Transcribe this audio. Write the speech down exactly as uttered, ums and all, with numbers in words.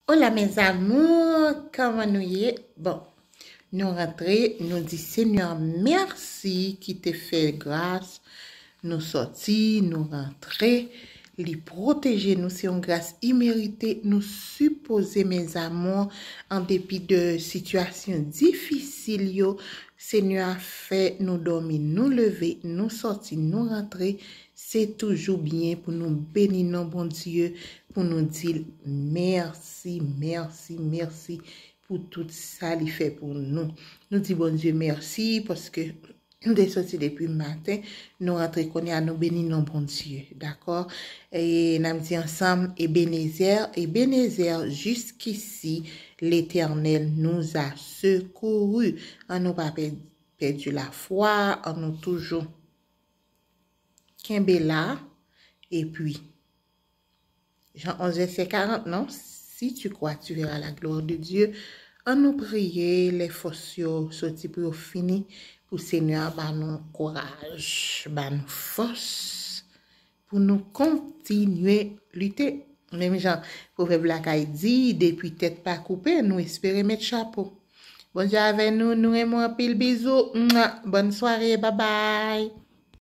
Hola mes amours, kòman nou ye? Bon, nou rantre, nou di Senyè mèsi ki te fè gras, nou sòti, nou rantre, li pwoteje nou, se yon gras imerite, nou sipoze mes amours, an depi de sitiyasyon difisil yo, Senyè fè nou dòmi, nou leve, nou sòti, nou rantre, se toujou byen pou nou beni non Bondye, pou nou di l mèsi, mèsi, mèsi pou tout sa li fè pou nou. Nou di Bondye mèsi paske nou te sòti depi maten, nou rantre kounye a, nou beni non Bondye, dakò? E n ap di ansanm, Ebenezè, Ebenezè, jiskisi Letènèl nou a sekouri. An nou pa pèdi lafwa, an nou toujou kenbe la, epi Jan onz vèsè karant, non? Si tu crois, tu verras la gloire de Dieu. An nou priye, lè fòs yo soti pou yo fini, pou Senyè a ba nou kouraj, ba nou fòs, pou nou kontinye lite. Menm jan pwovèb la kay di, depi tèt pa koupe, nou espere met chapo. Bondye avè nou, nou renmen w anpil, bizou, mwa, bòn sware, babay.